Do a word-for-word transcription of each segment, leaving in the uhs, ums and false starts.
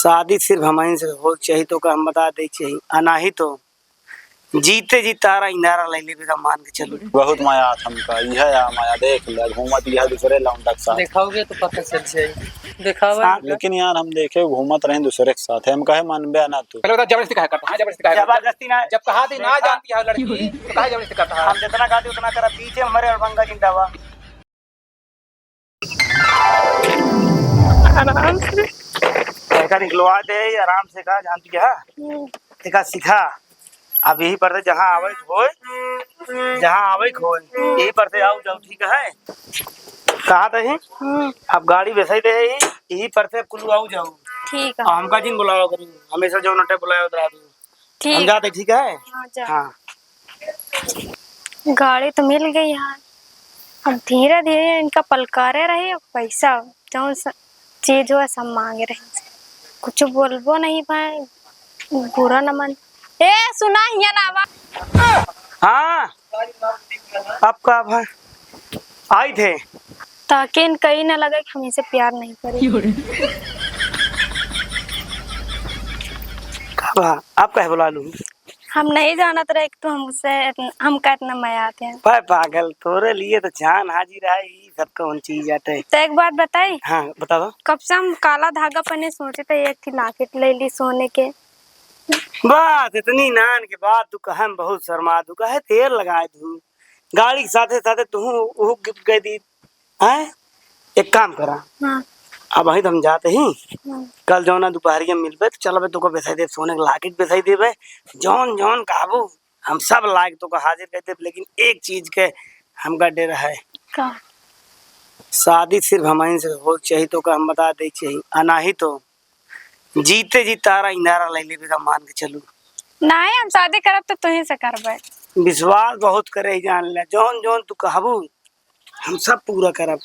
शादी सिर्फ हमहिन से हो चाही, तो का हम बता दे चाही, आ नाही तो जीते जी तारा इनारा ले लेबे का मान के चलू। बहुत मया आत हमका, इहे आ मया, देख ले, घूमत इहे दूसरे लौंडा के साथ। देखाओगे तो पता चल जाई। देखावा हाँ। इनका। लेकिन यार, हम देखे घूमत रहे दूसरे के साथ, हम कहे मानबे ना तू। पहले बता, जबरदस्ती काहे करता है? हाँ, जबरदस्ती काहे करता है? जबरदस्ती ना। जब कहा थी ना जानती है लड़की, तो काहे जबरदस्ती करता है? हम जितना कहते उतना करा, पीछे हमारे और पंकज जिंदाबाद। आराम से। एका निकलवा दे, आराम से का, जानती है? हम्म। एका सिखा। अब यही पर से जहाँ आवे के होय, जहाँ आवे के होय, यही पर से आऊ जाऊ, ठीक है? कहा तो ही? हम्म। अब गाड़ी वैसे ही दे ही, यही पर से कुल आऊ जाऊ। ठीक है। और हमका जिन बुलावा करू, हमेशा जो नटे बुलाया उधर आ तू। ठीक हम है। जाते, ठीक है? हाँ, जा। हाँ। गाड़ी तो मिल गई है, अब धीरे धीरे इनका पलकारे रही, अब पैसा जौन स-, चीज हुआ सब मांगे रही, कुछ बोलबो नहीं पाए, बुरा न मन। ए सुना हिया ना आवा। हाँ, आपका भाई आई थे। ताकि इनका ही ना लगे कि हम इसे प्यार नहीं करें। का बा? आप काहे बुला लू? हम नहीं जानत रहे कि तू हमसे इतन-, हमका इतना मया आते हैं। भाई पागल, तोरे लिए तो जान हाजिर है, ई सब कौन चीज आटे? तो एक बात बताई? हाँ, बतावा। कब से हम काला धागा पहने सोचे थे, एक थी locket ले ली सोने के। बस इतनी नान के बाद तू कहे हम बहुत शर्मा, तू कहे तेल लगाए तू। गाड़ी के साथे साथे तू ऊ gift कर दी। हैं? एक काम करा। हाँ। अब वहीं तो हम जाते ही। हाँ। कल जौना दोपहरिया मिलबे तो चलबे, तोको बेसाई देब, सोने के locket बेसाई देबे, जौन जौन कहबू हम सब लायक तोको हाजिर कर देब, लेकिन एक चीज के हमका डर है। का? शादी सिर्फ हमहिन से हो चाही, तोका हम बता दे चाही, आ नाही तो जीते जी तारा इनारा ले लेबे का मान के चलू। नाही, हम शादी करब तो तुही से करबे। विश्वास बहुत करे ही जान ले, जौन जौन तू कहबू हम सब पूरा करब,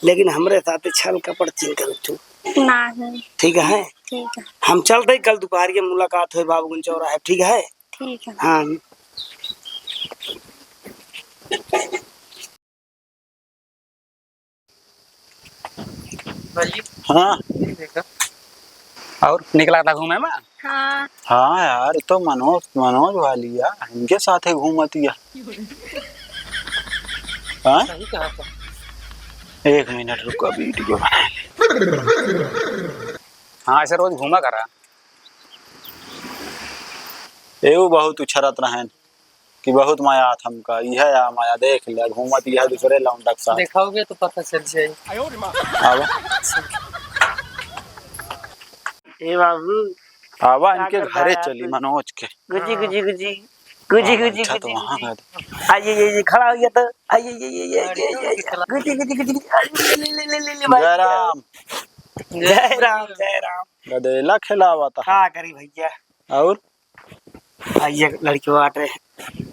लेकिन हमरे साथे छल कपट चिन करब तू। नाही। ठीक है? ठीक है। हम चलते ही कल दोपहर के मुलाकात होई बाबूगंज चौराहे, ठीक है? ठीक है। हाँ। हाँ। और निकला था घूमे में? हाँ। हाँ यार, तो मनोज, मनोज वाली यार, इनके साथे घूमत या। हाँ? सही कहा था। एक मिनट रुको, video बना ले। हाँ, ऐसे रोज घूमा करा। एहू बहुत उछरत रहेन कि बहुत मया आत हमका, इहे आ मया, देख ले, घूमत इहे दूसरे लौंडा के साथ। देखाओगे तो पता चल जाई। आवा। ए बाबू, आवा, का इनके करता घरे है चली तू? मनोज के। गुजी, गुजी, गुजी। गुजी, हाँ, गुजी, बैठा तो गुजी, वहाँ गुजी। है। आइए, ये, ये खड़ा हो गया तो। आइए, ये, ये, ये, ये, ये, ये। गुजी, गुजी, गुजी, गुजी। आइए, ले, ले, ले, ले, ले, भाई। जय राम। जय राम, जय राम। गदेला खिलावत है। का करी भैया? और? आ, ये लड़की बाटे,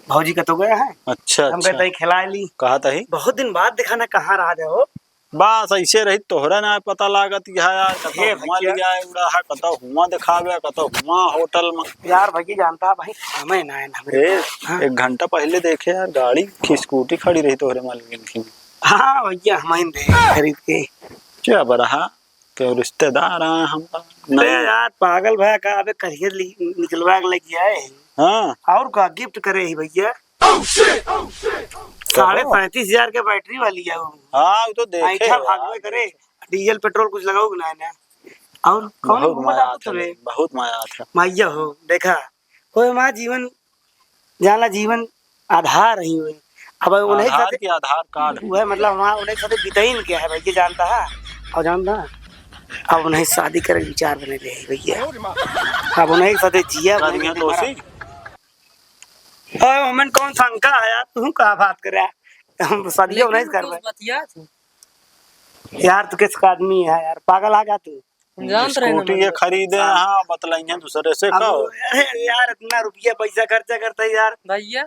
भौजी कतो गया है। अच्छा, हम अच्छा। कहते ही खिला ली। कहा तही? बहुत दिन बाद देखा ना, कहाँ रहा जाओ। बस ऐसे रही, तोहरा ना पता लागत यह यार, कतो हे हुआं भैया। लिया है उड़ा है, कतो हुआं दिखावे, कतो हुआं होटल में। यार भैया जानता है भाई, समय ना है ना हमरे ए, पास। हाँ। एक घंटा पहले देखे यार, गाड़ी की स्कूटी खड़ी रही तोहरे मालकिन की। हाँ भैया, हम ही दे खरीद के। क्या बरहा? केहू रिश्तेदार आए हम नहीं। अरे यार, पागल भया का, अबे करियर लि-, निकलवा के लेके आए हैं। हाँ। और का gift करे ही भैया? Oh, shit! Oh, shit! साढ़े पैंतीस हजार के बैटरी वाली है वो। हाँ, वो तो देखे ऐठा हो भागवे यार। करे, डीजल पेट्रोल कुछ लगाओ कि ना, ना। और कौन बहुत घूमे मया जाता आता है, तबे? बहुत मया आता है। भैया हो, देखा, कोई हमारा जीवन जाला जीवन आधार ही हुए। अब उन्हें आधार साथे के आधार कार्ड। उहे मतलब हमार उन्हें साथे बितइन के है भैया जानता है। और जानता है? अब उन्हें शादी करे के विचार बने ले है भैया। अब उन्हें साथे जिया, कर उन्हें दिया साथे दोषी। मरा। अब हमन कौन शंका है यार? तू का बात करे? हम शादियों लेकिन नहीं तू करबे। बतिया तू। यार तू किस आदमी है यार? पागल आ गया तू? जानत रहे ना स्कूटी ये मतलब। खरीदे, हाँ, बतलाइए दूसरे से अब कहो। अरे यार, इतना रुपया पैसा खर्चा करता है यार। भैया,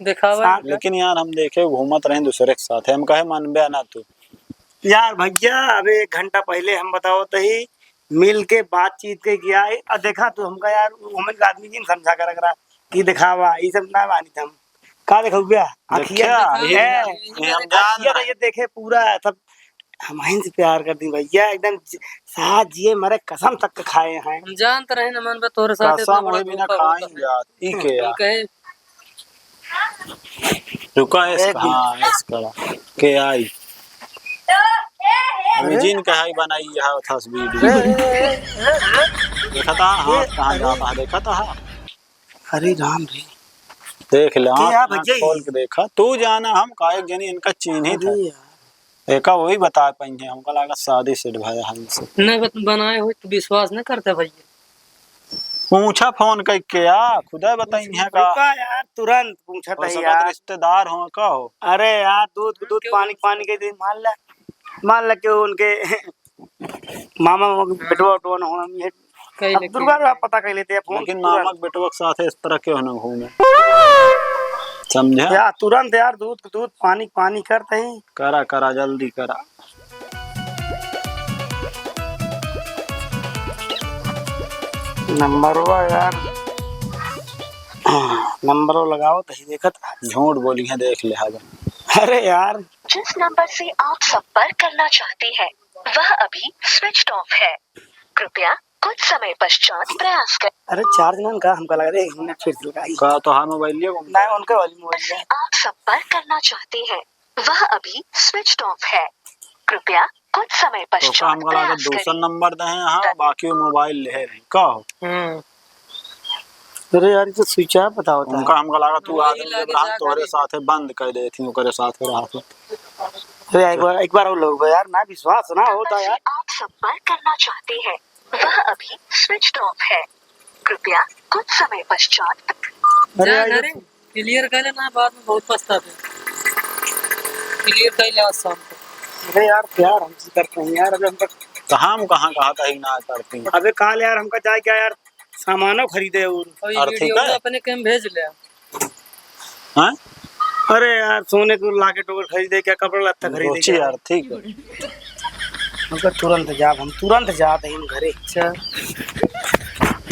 देखावा हाँ। इनका। लेकिन यार, हम देखे घूमत रहे दूसरे के साथ, हम कहे मानबे ना तू। यार भैया, अबे एक घंटा पहले हम बताओ तो ही मिल के बातचीत के किया है। और देखा तू हमका यार, वो हमें आदमी जी ने समझा कर रख रहा कि दिखावा, ये सब ना मानी हम। का देखा भैया? देखा, अखिया ये, ए, ये हम जान अखिया रहे। ये देखे पूरा सब हम ही से प्यार करती भैया, एकदम ज-, साथ जिए मरे कसम तक के खाए हैं। हम जानत रहे न मन बा तोरे साथे कसम इतना बड़ा वही बिना धोखा खाई होता है। जात। ई के हम यार? कहे रुका, ऐस-, एक मिनट। हाँ, ऐस करा। के आई? अरे? जिन कहाई बनाई यह तस्वीर। ए, ए, ए, ए, ए। देखा था, हाथ ये, कहाँ अरे। जाता है, देखा था? अरे राम रे। देख ले, के आँख, या आँख भैया खोल ये? के देखा। तू जाना, हम काहे जनी इनका चीन्ही था। अरे यार। एका वही बता पाई है, हमका लागत शादी सेट भया है इनसे। नहीं बत-, बनाए हो तो विश्वास नहीं करता भैया। पूछा फोन कइके या, खुदा बताई है का? रुका यार, तुरंत पूछा हो था सकत यार। रिश्तेदार हो का हो? अरे यार, दूध, दूध क्यों? पानी, पानी के दिन मान ला, मान ला कि उनके मामा, मामा के बेटवा, उटवा न हो, हम ये कहीं अब लेके दुर्गा का पता कर लेते हैं, फोन लेकिन तुरंत। मामा के बेटवा के साथ इस तरह के होना घूमे। समझा? या तुरंत यार, दूध, दूध पानी, पानी करते ही। करा, करा, जल्दी करा। नंबरवा यार, नंबरवा लगाओ तो ही देखत। झूठ बोली है, देख ले हाजन। अरे यार। जिस नंबर से आप संपर्क करना चाहते हैं, वह अभी switched off है। कृपया कुछ समय पश्चात प्रयास करें। अरे, charge ना उनका, हमका लगा दे, हमने फिर से लगाई। का तो हाँ, मोबाइल लियो। नहीं, उनके वाली मोबाइल है। आप संपर्क करना चाहते हैं, वह अभी switched off है। कृपया कुछ समय तो पश्चात का हमका लगा प्रयास दूसरा करें। नंबर दे हैं, हाँ, बाकी वो मोबाइल ले रही। का हो? हम्म। अरे यार, ये तो switch off बताओ था। उनका हमका लगा तू वही आदमी लागे जब रहा, जाके तोहरे अभी। साथे बंद कर देती, ओकरे साथे रहा तो। अरे एक बार, एक बार और लोग यार, ना विश्वास ना होता यार। आप संपर्क करना चाहते हैं, वह अभी switched off है। कृपया कुछ समय पश्चात। अरे जा यार, ये घरे, clear कर लेना, बाद में बहुत पछताते हैं। Clear कर ले आज शाम को। अरे यार, प्यार हमसे करते हैं यार, अबे हमका तो हम कहाँ कहा था ही ना करती हैं। अबे काल यार, हमका जाए क्या यार, सामानो खरीदे और और ये ठीक video है? अपने के में भेज ले। हाँ? अरे यार, सोने को locket वोकेट खरीदे, क्या कपड़ा लत्ता खरीदे रोची क्या? यार, ठीक है। हमका तुरंत जाब, हम तुरंत जात हैं घरे। अच्छा।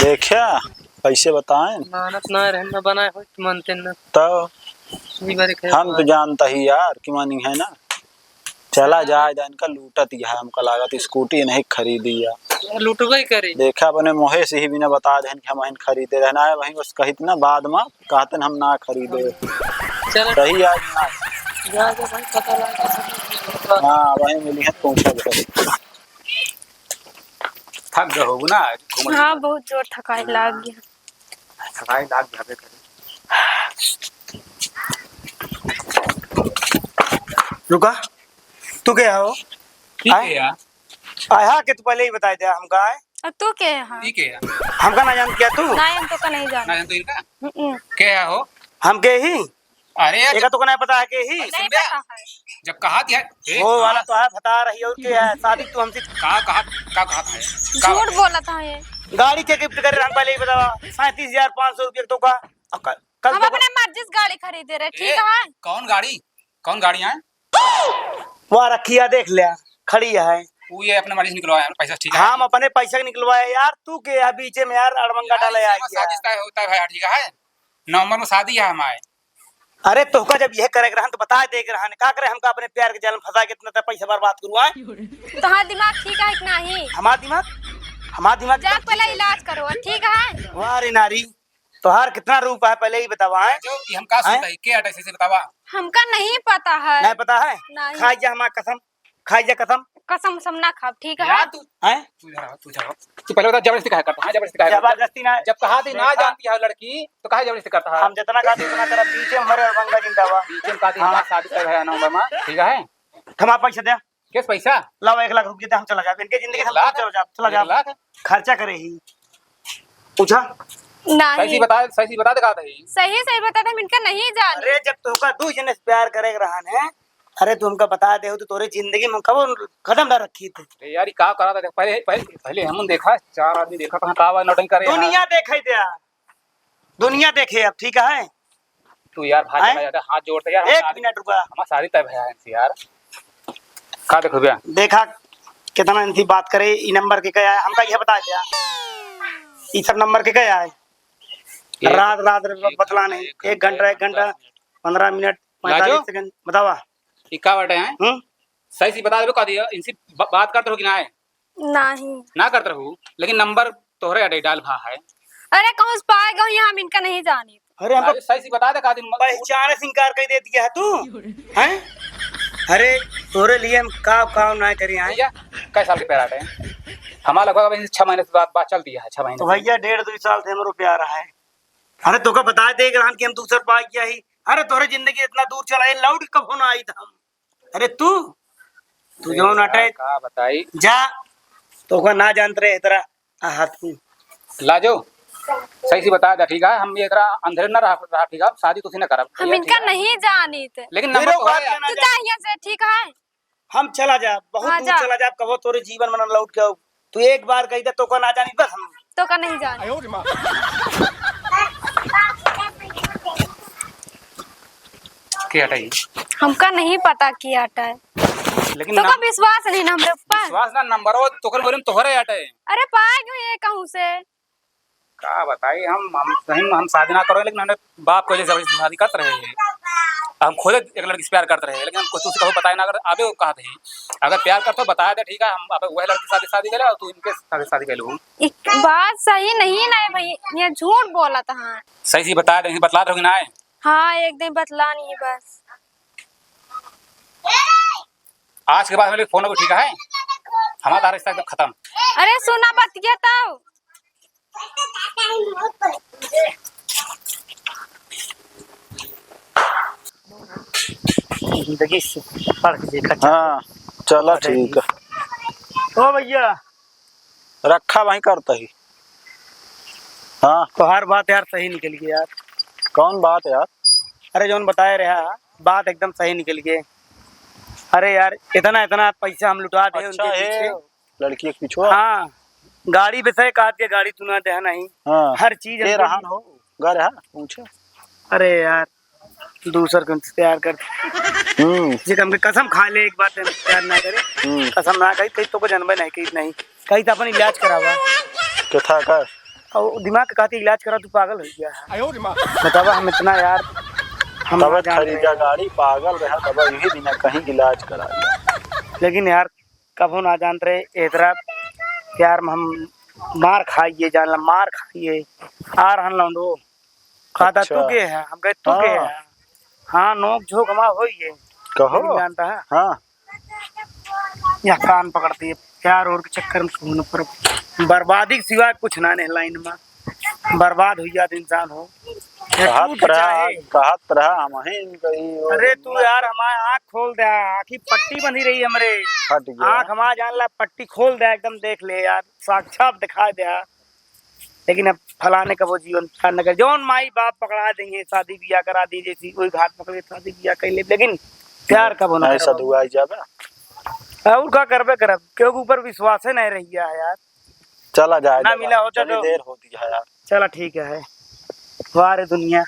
देखा, कैसे बताएं? मानत ना रहन ना बनाए हो, तो मानते ना। तो ये बारे खैर हम तो बात। जानता ही यार कि मानी है ना। चला जाए, जा इनका लूटत ही है, हमका लागत स्कूटी नहीं खरीदी है। लूटबे करी। देखा, अपने मुँहे से ही बिना बता देहन कि हम अहिन खरीदे रहना है, वहीं बस कहित ना बाद में कहतन हम ना खरीदे। चलो। सही आज ना। जा, जा भाई, पता लगा, सब लोग हाँ, वहीं मिली है, पूछा जाए। थक गए हो ना, घूमल हाँ, घूमल। बहुत जोर थकाई लाग गया। थकाई लाग जाबे करे। रुका, तू के हो? ठीक है आय? यार। आय हा के तू पहले ही बताई दे हमका, आय? अब तू के है? ठीक है यार। हमका ना जान क्या तू? ना जान तो का नहीं जान। ना जान तो इनका? हम्म। के है हो? हम के ही? अरे यार, एका जब तो का नहीं पता है के ही? नहीं पता है। जब कहा दिया, ए, वो हाँ। वाला तो है, बता रही और के है? शादी तू हमसे का कहा, का कहा था यार? का झूठ बात है? बोला था ये। गाड़ी के gift करे हम पहले ही बतावा, सैंतीस हजार पाँच सौ रुपये तो का, अब कल, कल हम तो अपने मर्जी से गाड़ी खरीदे रहे, ए, ठीक है? कौन गाड़ी? कौन गाड़ी है? वह रखिया देख ले, खड़ी है। वो ये अपने मर्जी से निकलवाया है, पैसा ठीक है। हम अपने पैसा के निकलवाए यार, तू के है बीचे में यार, अड़बंगा यार, डाले इसी आई में है। शादी तय होता है भाई, ठीक है? नवंबर में शादी है हमारे। अरे तोहका जब यह करे के रहन तो बता दे के रहन, का करे हमका अपने प्यार के जाल में फंसा के इतना पैसा बर्बाद करू, आय? तोहार दिमाग ठीक है कि नहीं? हमार दिमाग? हमार दिमाग जा एकदम पहले ठीक है। इलाज करो, ठीक है? वाह रे नारी, तोहार कितना रूप है, पहले ही बतावा, हैं? जो कि हम का सुनता हैं? है, के हटा इसे बतावा। हमका नहीं पता है। नहीं पता है? नहीं। खाई जा हमार कसम, खाई जा कसम। कसम उसम ना खाब, ठीक है? यार तू, हैं? तू जा रहा, तू जा रहा। तू पहले बता, जबरदस्ती काहे करता है? जबरदस्ती काहे करता है? जबरदस्ती ना। जब कहा थी ना देखा। जानती है लड़की, तो काहे जबरदस्ती करता है? हम जितना कहा थी उतना करा, पीछे में मरे और गंगा जिंदाबाद। पीछे में कहा थी हाँ। ना, शादी कर है नवंबर में, ठीक है? थमा पैसा दे। किस पैसा? लाओ, एक लाख रुपये दे, हम चला जाब। इनके जिंदगी से एक हम लाख? चला जाब, चला एक जाब। लाख? खर्चा करे ही। पूछा? नहीं। सही से बता, सही से बता दे, कहा था ये? सही, सही बता दे, हम इनका नहीं जान। अरे, जब तोहका दू जने से प्यार करे के रहन है, अरे, तू हमका बता दे हो, तो तोरे जिंदगी में कब कदम ना रखी थे। अरे यार, ये का करा था? पहले, पहले, पहले हम देखा, चार आदमी देखा, कहाँ का आवाज नौटंकी करे यार। दुनिया देखे थे यार। दुनिया देखे अब, ठीक है? तू यार भाई, हाँ? चला जाता, हाथ जोड़ते यार, हम एक शादी, मिनट रुका। हमार शादी तय भया है इनसे यार। का देखो भैया? देखा, कितना इनसे बात करे, ई नंबर के क्या है, हमका यह बता दिया। ई सब नंबर के क्या है? एक, रात, रात रे एक बतला घंटा, नहीं, एक एक घंटा, घंटा, एक एक घंटा, घंटा, दस मिनट। पन्द्रह मिनट, लाजो? पैंतालीस सेकंड, बतावा। ई का बाटे हैं? हम्म? सही से बता देबे, कह दिया, इनसे ब-, बात करत रहो कि नाहीं? नहीं। ना करत रहू, लेकिन नंबर तोहरे अडे डाल भा है। अरे, कहूँ से पाए गयो, यहाँ हम इनका नहीं जानी। अरे, हमका अरे, सही से बता दे, का दिन म- पहचाने से इनकार कर देती है तू, हैं? अरे, तोरे लिए हम का, का ना करी, हैं? भैया, कै साल के प्यार आटे? हमारा लगभग अभी छह महीने से बात, बात चल दिया है, छह महीने तो से। भैया, डेढ़ दो साल से हमरो प्यार है। अरे, तोका बता दे, ग्रहण कि हम दूसर पाई क्या ही? अरे, तोरे जिंदगी इतना दूर चला, ये लौट कब होना आई था हम? अरे तू, तू अरे जौन यार, अटे, का बताई? जा, तोका ना जानत रहे इतरा, आ हाथ को। लाजो, सही से बता दे, ठीक है? हम ये इतरा अंधेरे ना रहा, रहा, ठीक है? शादी तुझसे ना करब, हम भैया, इनका ठीक है? नहीं जानित। लेकन फिर नंबर वो तो बात है। ना तू जा। जा यहाँ से, ठीक है? हम चला जा, बहुत हाँ, दूर जा। चला जा, कबो तोरे जीवन में ना लौट के आऊ। तू एक बार कही दे, तोका ना जानी, बस हम। तोका नहीं जानी। के हटाई? हमका नहीं पता के हटाए। लेकिन तोका नम-, विश्वास नहीं ना हमरे ऊपर। विश्वास ना, नंबर वो तोकर बोले में तोहरे हटाए। अरे पाए गयो ये कहूँ से। का बताई, हम, हम सही में हम शादी ना करो, लेकिन हमने बाप के वजह से शादी करते रहे हैं। हम खुद एक लड़की से प्यार करते रहे, लेकिन हम कुछ उसे कभी बताए ना, अगर अबे वो कहते हैं, अगर प्यार करते हो बताया दे, ठीक है, हम अब वह लड़की से शादी, शादी कर ले और तू इनके साथ शादी कर लो। एक बात सही नहीं ना है भाई, ये झूठ बोला था। हाँ। सही से बताया दे, बतला दोगे ना है? हाँ, एक दिन बतला नहीं है बस। आज के बाद मेरे फोन को, ठीक है, हमारा रिश्ता एकदम खत्म। अरे सुना बतिया तो। जिंदगी से पढ़ के देखा। हाँ, चला ठीक है। ओ भैया। रखा वहीं करता ही। हाँ। तोहार बात यार सही निकल गई यार। कौन बात यार? अरे जौन बताए रहा, बात एकदम सही निकल गई। अरे यार, इतना, इतना पैसा हम लुटा दे अच्छा उनके है। पीछे। लड़की के पीछे? हाँ, गाड़ी पे से काट के गाड़ी तू ना दे नहीं। हाँ। हर चीज ये हमको रहन हो, घर है, पूछे। अरे यार, दूसर के प्यार कर। हम्म। जे हमके कसम खा ले एक बार ते प्यार ना करे। हम्म। कसम ना खाई, कहीं तो को जनबे नहीं, कहीं नहीं। कहीं तो अपन इलाज करावा। कथा का? और दिमाग के कहते इलाज करा, तू पागल हो गया है। बतावा हम इतना यार, हम तब ना जान खरीदा रहे। गाड़ी, पागल रहा, तब यही बिना कहीं इलाज करा लिया। लेकिन यार, कभो ना जानत रहे, एतरा प्यार में हम मार खाइए, जान ला, मार खाइए। आ रहन लौंडो, कहता, अच्छा। तू के है? हम कहे, तू के हाँ। है? हाँ, नोक झोंक हमार होई है। कहो। लेकिन जानता है? हाँ। यह कान पकड़ती है, प्यार और के चक्कर में कौन पर बर्बादी के सिवा कुछ ना नहीं लाइन में। बर्बाद हो जात इंसान हो। या कहत टूट रहा, जाए। कहत रहा, हम ही इनका ही वो अरे तू यार, हमार आँख खोल दे, आँखी पट्टी बंधी रही हमरे। हट गया। आँख हमार जान ला पट्टी खोल दे, एकदम देख ले यार, साक्षात दिखा दे। लेकिन अब फलाने का वो जीवन प्यार न कर, जौन माई बाप पकड़ा देंगे, शादी बियाह करा दी, जैसी कोई घाट पकड़े शादी बियाह कर ले, लेकिन प्यार कब होना ऐसा करबा? दुआ ही जाबे। और का करबे करब, क्योंकि ऊपर विश्वास है नहीं रही है यार। चला जाए ना दे मिला बाबा, होता चली तो। देर होती है यार। चला ठीक है। वाह रे दुनिया,